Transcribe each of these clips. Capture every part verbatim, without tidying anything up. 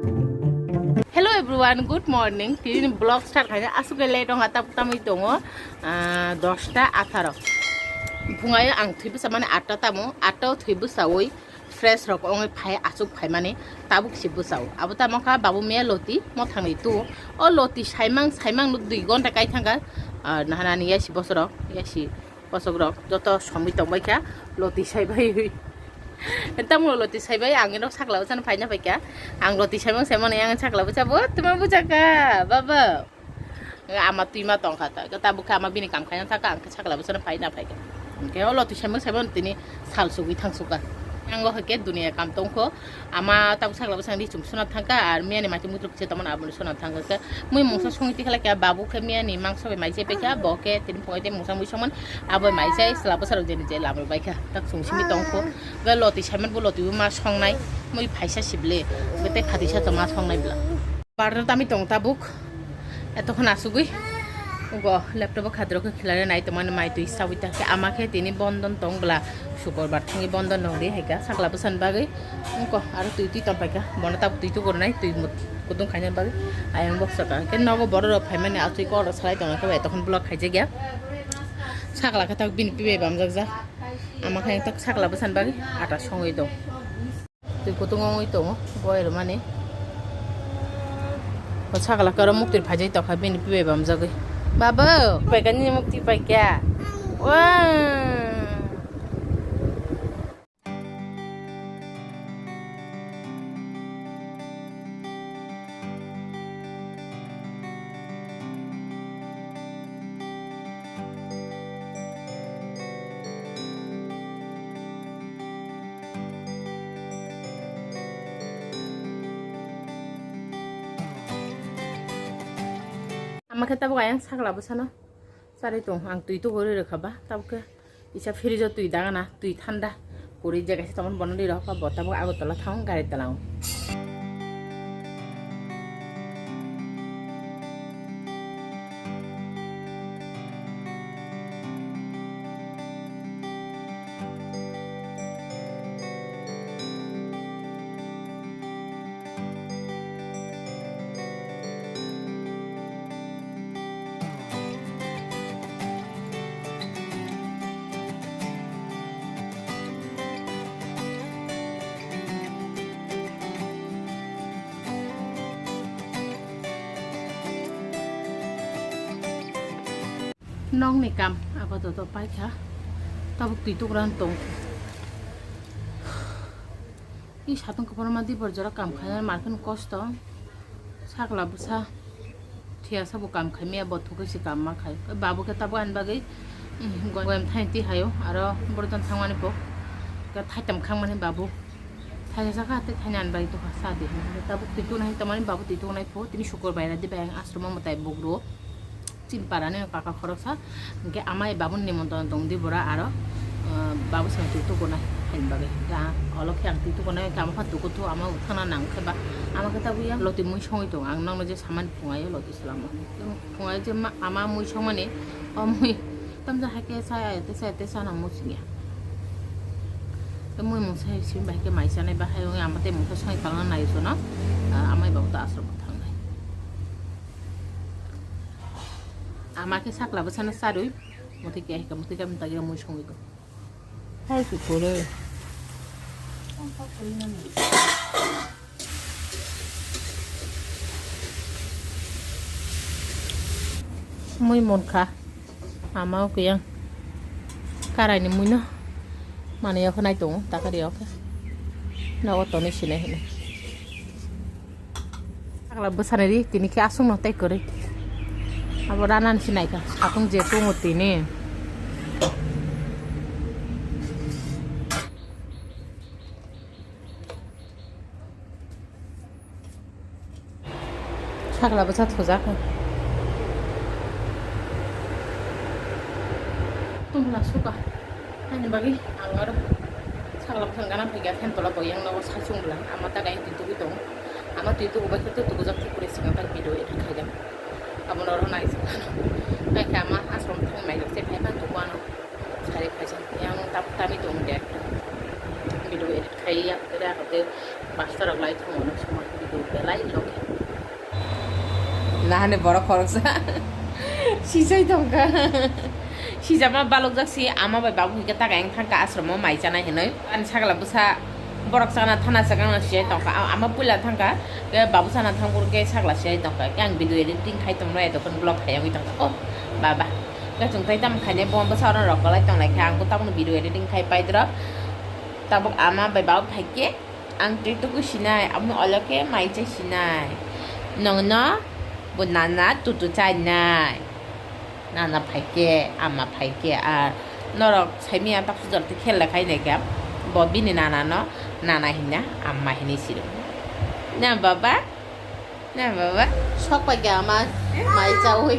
Hello everyone, good morning. Tini vlog start khaina aswk late wngkha, tabuk tamwi tongo, ah, dosta atharo. Phungayo ang thwi bwsa mani atta tamo, atta o thwi bwsawi fresh rok wngwi phai, aswk phaimani tabuk si bwsao. Abo tamo kha babu miya loti mothangni tu. O loti saimang saimang nuk dui gonta kai thangkha, ah, nahanani yasi bosoro, yasi bosok rok joto somwi tongbai kha loti saibai. Tamo loti saibai ang eno sakla bwsano phaina phaikha. Ang loti saimang saimani ang sakla bwsa bo tuma bwsa kha baba. Ama twi ma tong kha ta, ta bukha ama bini kam khaina thaka, ang khe sakla bwsano phai na phai kha. Hwnkhe o loti saimang saimang tini sal sugwi thang sukha. Ang o hwnkhe duniya kam tong kho, ama tabuk sakla bwsang ri chum suna thang kha, ar miya ni mati mutruk se tongmani abo suna thang kha. Mui mungsa songwi tikhala khe babu khe miya ni mangso bai mai se pai kha, bo khe tini phungai tei mungsa mui songmani abo mai se sla bwsarok jeni je lamrok bai kha. Tak sung simi tong kho, ga loti saimang bo loti bo ma songnai, mui phaisa sible, ga tei phatisa to ma songnai bla. Barda tami tong tabuk. Etokhan asugwi. Ugo laptop o khadro khe khilare nai tongmani mai twi sawi ta khe ama khe tini bondon tong bla. Sukurbar thangwi bondon nong ri hai kha sakla bwsani bagwi. Ugo aro twi twi tong pai kha. Bono tabuk twi tukur nai twi mut kutung khaina bagwi. Ayang boksa ka. Khe nogo borok rok phaimani aswi kok rok salai tong khe etokhan block khaijak ya. Sakla khe tak bini pibai bamjak jak. Ama khe tak sakla bwsani bagwi ata songwi tong. Twi kutung wngwi tongo, boil mani. O sakla khe oro muktwi phaijak tongkha, bini pibai bamjagwi. Babu, paikha nini muktwi paikha. Wow. Ama khe tabuk ayang sakla bwsano charwi tong, ang twi tugurwi rwkha ba, tabuk khe kisa fridge o twi dagana, twi thanda kwrwi je kaisa tongmani bono ri rwkha, bo tabuk Agartala thang gari twlang. Nokni kam apatot paikha, tabuk twi tugrang tong. I satung kwbangma dibor jora kam khainai markheno kosto. Sakla bwsa thiyasa bo kam khaimaya, bo thugwi se kam ma khai. Babu khe tabuk ani bagwi, mm, goyam thaini twi haio, aro borok thangmani bo khe thaitam khangmani babu. Thaisa sakha tei thaini ani bagwi tokha sa di. Tabuk twi tunai tamani babu twi tunai pho, tini sukur bai radi bai ang ashromo mwtai bugro. Chini parani kaka khoroksa, hwnkhe amai babuni nimontron tong di bora aro, uh, babu song twi tukunai haini bagwi. Hwnkhe ang olok khe ang twi tukunai, hwnkhe ama pha tuku thu, ama thangna nang khe ba, ama khe tabuk yang loti mui songwi tong, ang nokno je samani phungaio loti swlamo. Phungai je ma-, ama mui songmani, o mui tamjak hai khe sa ya, tei sa ya, tei sa nang mui singya. Tei mui mungsa hai simi bai khe mai chanai ba hai wngwi ama tei mungsa songwi palna nai sono, uh, amai babu ta aswk thangnai. Ama khe sakla bwsano charwi, muti khe hai khe muti khe mutagi mui songwi tong. Hai se kore. Mui mon kha. Ama o kiyang. Karai ni mui no. Mane o khe nai tongo, takari o khe. Nogo tonwi sinai hinwi. Sakla bwsani ri, tini khe aswkno tei kwrwi. Abo ranani se naikha, satung je tongo tini. Sakla bwsa thujak. Tumla suka. Ani bagwi ang aro sakla bwsang gana phaikha, phan tola bo yang nogo saichung bwla ama ta dai twi tugwi tongo. Ama twi tugu bai khe twi tugu jak thik kwrwi swkang tak video edit khaijak. Abono oro naijak. Naikhe ama ashram thang naijak se phai phan tugu ano sari khaijak. Yang tap tami tong de. Video edit khai ya khe da khe pastor rok lai thung ono suma. Belai loge. Nahani borok khoroksa sijai tongkha. Sijama balokjak si ama bai babu hwnkhe ta kayang thangkha ashromo mai chanai hinwi. Ani sakla bwsa borok chana thana chakang sijai tongkha. A-, ama puila thangkha. Ke babu chana thangphuru ke sakla sijai tongkha. Ke ang video editing khai tongno edokhon vlog khai wngwi tongkha. Oh, baba. Ke chwng tai tamo khainai bo bwsa oro rok kwlai tonglai kha. Ang bo tabukno video editing khai paidrop. Tabuk ama bai babu phaikhe. Ang twi tuku sinai, amo olo khe mai chai sinai. Nongno bo nana tutu chainai. Nana phaikhe, ama phaikhe, ar norok saimia tak sujor twi khel le khai nai khe. Bo bini nana no nana hinna, amma hinwi siro. Na baba? Na baba, sok pai kha ama mai chaui.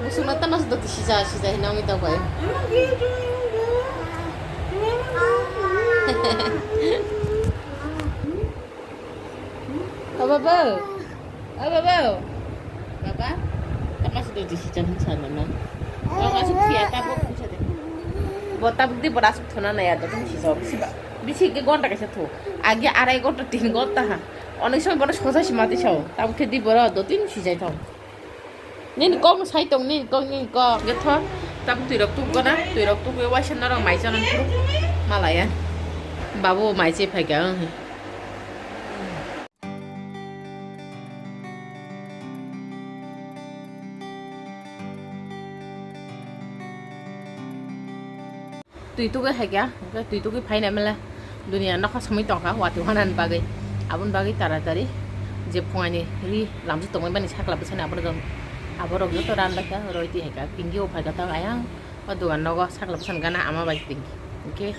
Musuk na tama se doti sija sija hina umi tong pai. O baba, o baba, baba, tama se doti sija hin sa na. Baba su khia ta bo khisa de. Bo ta di bo asuk thona na ya do khisa. Bisi ke gonta kaisa tho. Agi arai gonta tin gonta ha. Onek somoy bono sosa si mati sao. Tabuk khe di boro do tin si jai thong. Nini kok no sai tong, nini kok, nini kok. Ge tho, tabuk twi rok tuk gona, twi rok tuk waisa norok mai chana phuru malaya. Babu mai che phai kha, ang. Twi tugwi hai kha, hwnkhe twi tugwi phaina mele duniya nokha somwi tongkha, watwi wanani bagwi. Aboni bagwi taratari je phungaini ri lamjak tongmani bani sakla bwsani aborok, aborok joto ran baikha, roi twi hai kha. Pinki o phaikha tak ayang o dogan nogo sakla bwsani gana ama bai pinki. Hwnkhe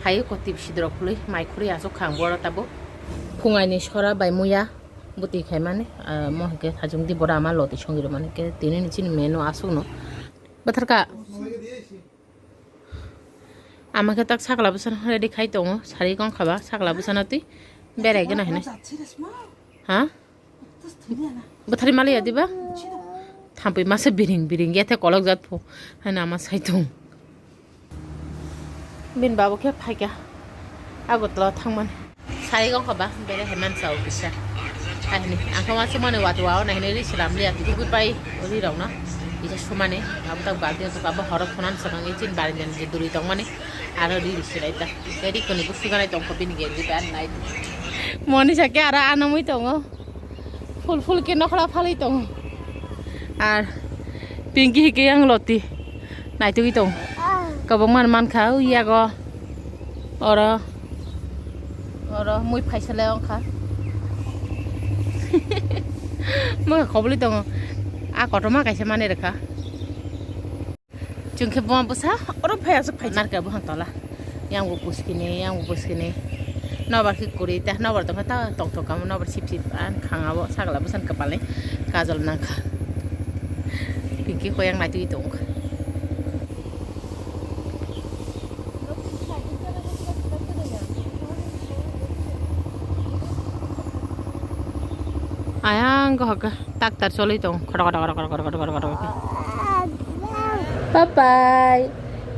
hai kotwi sidrok khului mai khurui aswk kha ang boro tabuk. Phungaini sora bai muya bwtwi khaimani, ah, mo hwnkhe hajungdi boro ama loti songi rwmani, hwnkhe tini ni chini menu aswkno bwtharkha. Ama khe tak sakla bwsano ready khai tongo, sari kong khaba sakla bwsano twi berai gana hinwi. Ha? Bwthari maliya diba? Thampui masa biring biring ya the kolok jat pho. Haino ama sai tong. Bini babu khe phaikha Agartala thangmani. Sari wngkha ba, bere hai mansa o kisa. Ahini, ang khe uansukmani watwi wao nahinwi ri swnam liya, tubui pai ri rokno. Kisa sumani, abo tak balti o abo horo phunan swkang i chini barindani je duri tongmani, aro ri ri swlai ta. Tei ri kwnwi bo suganai tongkha bini genji bai nai. Monisa khe aro anamwi tongo. Full full khe nokhla phalwi tongo. Ar Pinky hikhe yang loti naitugwi tongo. Kwbangma mankha o yago. Oro, oro mui phaisa le wngkha. Mui khoboli tongo. A kotorma kaisa mani rwkha. Chwng khe buma bwsa oro phai aswk phai narwkha buphang tola. Yang bo puskini, yang bo puskini. Nobar khe kwrwi ta, nobar tongkha ta tongthok kamo, nobar sip sip an khangabo sakla bwsani kwpalni kajol nangkha. Pinky khe yang naitugwi tongkha. Ayang go hokhe taktar cholwi tong, khodo khodo khodo khodo khodo khodo khodo khodo. Papai,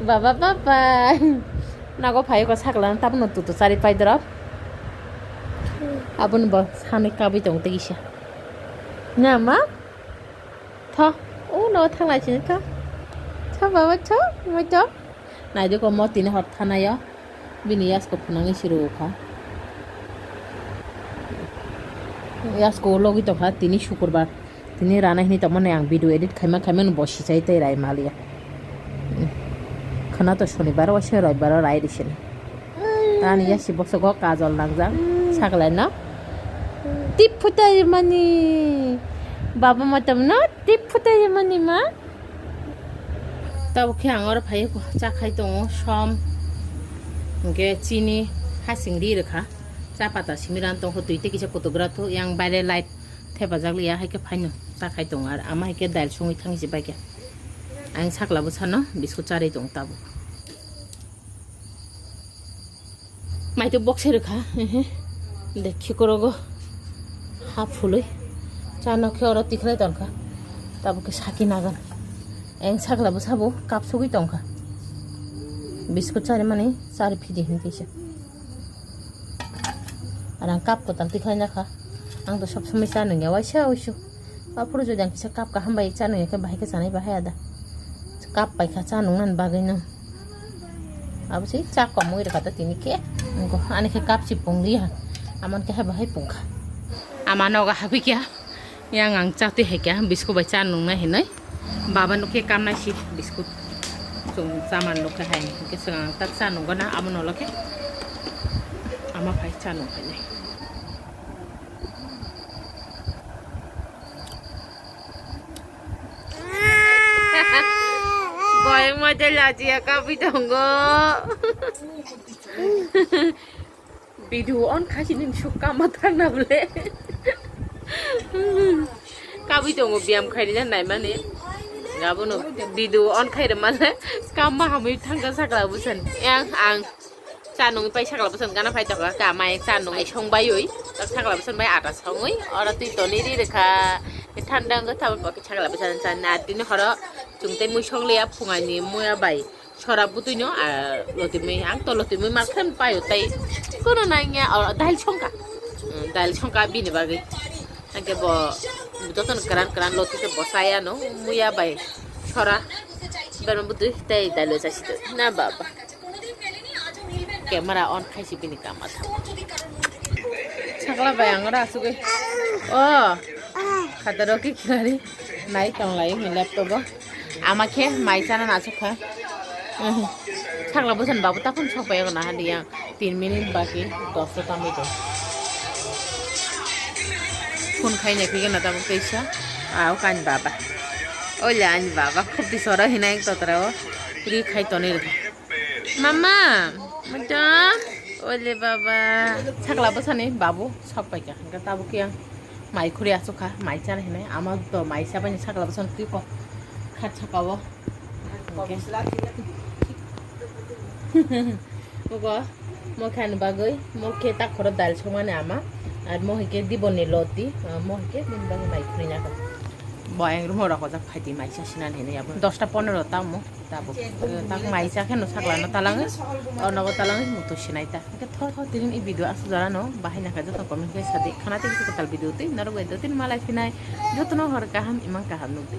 baba papai. Nago phai ko sakla tabno tutu chari pai drop. Aboni bo sanwi kabwi tong tei kisa. Nya ma? Tho, o no thanglai sini tho. Tho baba tho, moi tho. Naidi ko mo tini hor thanayo. Bini yasko phunangwi siro kha. Yasko logi tongkha tini sukurbar. Tini rana hini tongmani ang video edit khaima khaima no bosi chai tei rai maliya. Khana to sonibar o se roibar o rai risini. Tani yasi bosogo kajol nangjak saklai no. Tip phutai mani. Baba matam no tip phutai mani ma. Tabuk khe ang oro phai cha khai tongo som. Hwnkhe chini hasing ri rwkha. Cha pata simi ran tongkho twi tei kisa kutugra thu yang baire light. Thepajak liya hai khe phaino ta khai tongo, ar ama hai khe dail songwi thang se bai khe. Ang sakla bwsano biskut charwi tongo tabuk. Mai twi bokse rwkha, ehe. De khikorogo ha phului. Cha no khe oro tikhlai tongkha. Tabuk khe saki nagan. Ang sakla bwsabo kap sugwi tongkha. Biskut charimani chari phidi hinkhe se. Ar ang cup kwtal tikhlai nakha. Ang to sob somoi cha nungya waisa waisu. Aphuru jodi ang kisa cup kaham bai cha nungya khe bahai khe chanai bahai ada. Cup bai kha cha nungna bagwi no. Abo se cha kom wngwi rwkha to tini khe. Nokho ani khe cup se pung liya. Amon khe hai bahai pung kha. Ama nogo habwi kha. Yang ang cha twi hai kha biscuit bai cha nungna hinwi. Baba no khe kamnai si biscuit. Chwng cha man nukha hai. Hwnkhe swkang ang tak cha nungna amo nolo khe. Ama phai cha nung phainai. Boyang ma jai lajiya kabwi tongo. Video on khaisi ning suk kama thangna bole. Kabwi tongo biyam khainai naimani. Abono video on khairwmale kama hamwi thangkha sakla bwsani. Yang ang. Cha nungwi pai sakla bwsani gana phai tongkha, ka mai cha nungwi song baiwi, tak sakla bwsani bai ata songwi, oro twi toni ri rwkha, thanda wngkha, tabuk bo khe sakla bwsani cha na tini horo chwng tei mui song liya phungaini muya bai sora bwtwino, ah, lotwi mui, ang to lotwi mui ma khe paio tei kono nangya, oro dail songkha, mm, dail songkha bini bagwi, hwnkhe bo jotono kwran kwran lotwi khe bo chayano muya bai sora berma bwtwi tei dailo chasi na baba. Camera on khaisi bini kama tha. Sakla bai ang ora asugwi. Oh. Khataro ki khilari nai tong lai ni laptop o. Ama khe mai chana na sukha. Sakla bwsani babu ta phone sok pai na hadi yang tin minute baki dos ta tamwi do. Phone khai ne khe na tabuk teisa. Au kan baba. Oile ani baba khupti sora hinai totra o. Ri khai toni rwkha. Mama, madam, ole baba. Sakla bwsani babu sok paikha. Hwnkhe tabuk khe ang mai khuri asukha, mai chana hinwi. Ama to mai chabaini sakla bwsani twi kok khat sakao. Hwnkhe. Mugo, mo khe ani bagwi, mo khe tak khoro dal songmani ama. Ar mo hai khe diboni loti, ah, mo hai khe bini bagwi mai khuri naka. Bo ang rumo rok ojak phaidi mai cha sinani hinwi abo. Dosta ponero tamo. Tabuk, eh, tak mai cha kheno sakla no talangwi, oh, nogo talangwi muto sinai ta. Hwnkhe thor thor tini i video asuk jora no bahai naka joto comment khe sadi. Khana tei kisa kwtal video tei norok bai do tini malai phinai. Joto no hor kaham imang kaham nukdi.